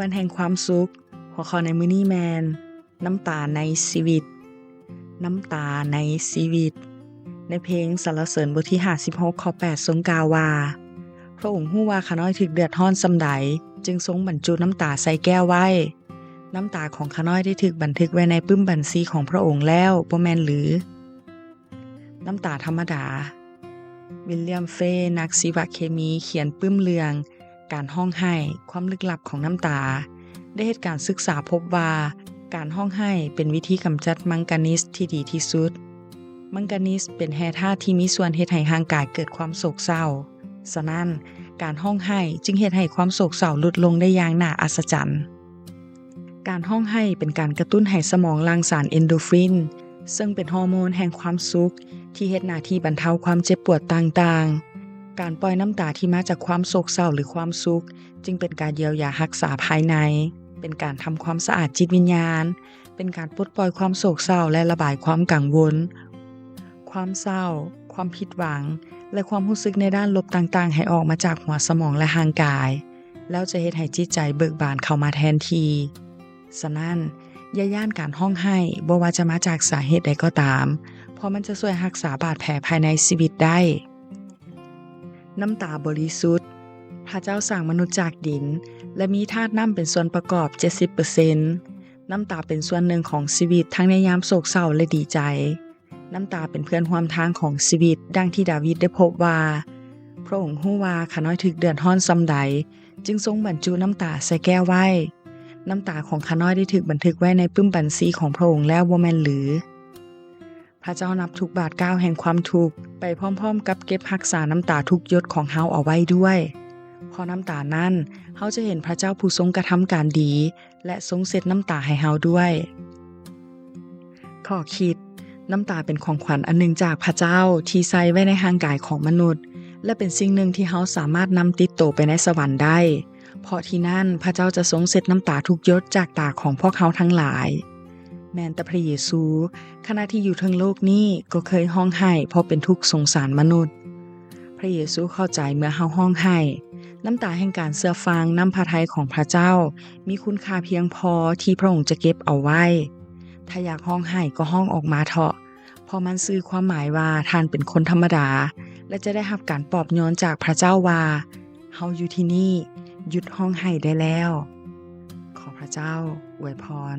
ວັນແຫ່ງຄວາມສຸກ. ຫົວຂໍ້ໃນມື້ນີ້ແມ່ນ ນ້ຳຕາໃນຊີວິດ. ນ້ຳຕາໃນຊີວິດ. ໃນເພງສັນລະເສີນບົດທີຫ້າສິບຫົກ ຂໍ້ແປດ ຊົງກ່າວວ່າ, ພຣະອົງຮູ້ວ່າຂ້ານ້ອຍຖືກເດືອດຮ້ອນສ່ຳໃດ, ຈຶ່ງຊົງບັນຈຸນ້ຳຕາໃສ່ແກ້ວໄວ້. ນ້ຳຕາຂອງຂ້ານ້ອຍໄດ້ຖືກບັນທຶກໄວ້ໃນປຶ້ມບັນຊີຂອງພຣະອົງແລ້ວ, ບໍ່ແມ່ນຫຼື? ນ້ຳຕາທຳມະດາ. ວິລລຽມ ເຟ ນັກຊີວະເຄມີ ຂຽນປຶ້ມເລື່ອງ ການຮ້ອງໄຫ້, ຄວາມລຶກລັບຂອງນ້ຳຕາ, ໄດ້ເຮັດການສຶກສາພົບວ່າ ການຮ້ອງໄຫ້ເປັນວິທີກຳຈັດມັງການິສທີ່ດີທີ່ສຸດ. ມັງການິສເປັນແຮ່ທາດທີ່ມີສ່ວນເຮັດໃຫ້ຮ່າງກາຍເກີດຄວາມໂສກເສົ້າ. ສະນັ້ນ, ການຮ້ອງໄຫ້ຈຶ່ງເຮັດໃຫ້ຄວາມໂສກເສົ້າຫຼຸດລົງໄດ້ຢ່າງໜ້າອັດສະຈັນ. ການຮ້ອງໄຫ້ເປັນການກະຕຸ້ນໃຫ້ສະໝອງຫຼັ່ງສານເອັນໂດຟິນ, ເຊິ່ງເປັນຮໍໂມນແຫ່ງຄວາມສຸກ ທີ່ເຮັດໜ້າທີ່ບັນເທົາຄວາມເຈັບປວດຕ່າງໆ. ການປ່ອຍນ້ຳຕາທີ່ມາຈາກຄວາມໂສກເສົ້າ ຫຼື ຄວາມສຸກ ຈຶ່ງເປັນການຢຽວຢາຮັກສາພາຍໃນ, ເປັນການທຳຄວາມສະອາດຈິດວິນຍານ, ເປັນການປົດປ່ອຍຄວາມໂສກເສົ້າ ແລະ ລະບາຍຄວາມກັງວົນ. ຄວາມເສົ້າ, ຄວາມຜິດຫວັງ ແລະ ຄວາມຮູ້ສຶກໃນດ້ານລົບຕ່າງໆ ໃຫ້ອອກມາຈາກຫົວສະໝອງ ແລະ ຮ່າງກາຍ, ແລ້ວຈະເຮັດໃຫ້ຈິດໃຈເບີກບານເຂົ້າມາແທນທີ່. ສະນັ້ນ, ຢ່າຢ້ານການຮ້ອງໄຫ້, ບໍ່ວ່າຈະມາຈາກສາເຫດໃດກໍຕາມ, ເພາະມັນຈະຊ່ວຍຮັກສາບາດແຜພາຍໃນຊີວິດໄດ້. ນ້ຳຕາບໍລິສຸດ. ພຣະເຈົ້າສ້າງມະນຸດຈາກດິນ ແລະ ມີທາດນ້ຳເປັນສ່ວນປະກອບເຈັດສິບເປີເຊັນ. ນ້ຳຕາເປັນສ່ວນໜຶ່ງຂອງຊີວິດ ທັງໃນຍາມໂສກເສົ້າ ແລະ ດີໃຈ. ນ້ຳຕາເປັນເພື່ອນຮ່ວມທາງຂອງຊີວິດ, ດັ່ງທີ່ດາວິດໄດ້ພົບວ່າ, ພຣະອົງຮູ້ວ່າຂ້ານ້ອຍຖືກເດືອດຮ້ອນສ່ຳໃດ, ຈຶ່ງຊົງບັນຈຸນ້ຳຕາໃສ່ແກ້ວໄວ້. ນ້ຳຕາຂອງຂ້ານ້ອຍໄດ້ຖືກບັນທຶກໄວ້ໃນປຶ້ມບັນຊີຂອງພຣະອົງແລ້ວ, ບໍ່ແມ່ນຫຼື? ພຣະເຈົ້ານັບທຸກບາດກ້າວແຫ່ງຄວາມທຸກ ໄປພ້ອມໆກັບເກັບຮັກສານ້ຳຕາທຸກຢົດຂອງເຮົາເອົາໄວ້ດ້ວຍ. ເພາະນ້ຳຕານັ້ນ, ເຮົາຈະເຫັນພຣະເຈົ້າຜູ້ຊົງກະທຳການດີ ແລະ ຊົງເຊັດນ້ຳຕາໃຫ້ເຮົາດ້ວຍ. ຂໍ້ຄິດ, ນ້ຳຕາເປັນຂອງຂວັນອັນໜຶ່ງຈາກພຣະເຈົ້າທີ່ໃສ່ໄວ້ໃນຮ່າງກາຍຂອງມະນຸດ ແລະ ເປັນສິ່ງໜຶ່ງທີ່ເຮົາສາມາດນຳຕິດໂຕໄປໃນສະຫວັນໄດ້, ເພາະທີ່ນັ້ນພຣະເຈົ້າຈະຊົງເຊັດນ້ຳຕາທຸກຢົດຈາກຕາຂອງພວກເຮົາທັງຫຼາຍ. ແມ່ນແຕ່ພຣະເຢຊູ, ຂະນະທີ່ຢູ່ເທິງໂລກນີ້, ກໍເຄີຍຮ້ອງໄຫ້ເພາະເປັນທຸກສົງສານມະນຸດ. ພຣະເຢຊູເຂົ້າໃຈເມື່ອເຮົາຮ້ອງໄຫ້. ນ້ຳຕາແຫ່ງການເຊື່ອຟັງນຳພຣະໄທຂອງພຣະເຈົ້າ ມີຄຸນຄ່າພຽງພໍທີ່ພຣະອົງຈະເກັບເອົາໄວ້. ຖ້າຢາກຮ້ອງໄຫ້ກໍຮ້ອງອອກມາເຖາະ, ເພາະມັນສື່ຄວາມໝາຍວ່າທ່ານເປັນຄົນທຳມະດາ ແລະ ຈະໄດ້ຮັບການປອບໂຍນຈາກພຣະເຈົ້າວ່າ, ເຮົາຢູ່ທີ່ນີ້, ຢຸດຮ້ອງໄຫ້ໄດ້ແລ້ວ. ຂໍພຣະເຈົ້າອວຍພອນ.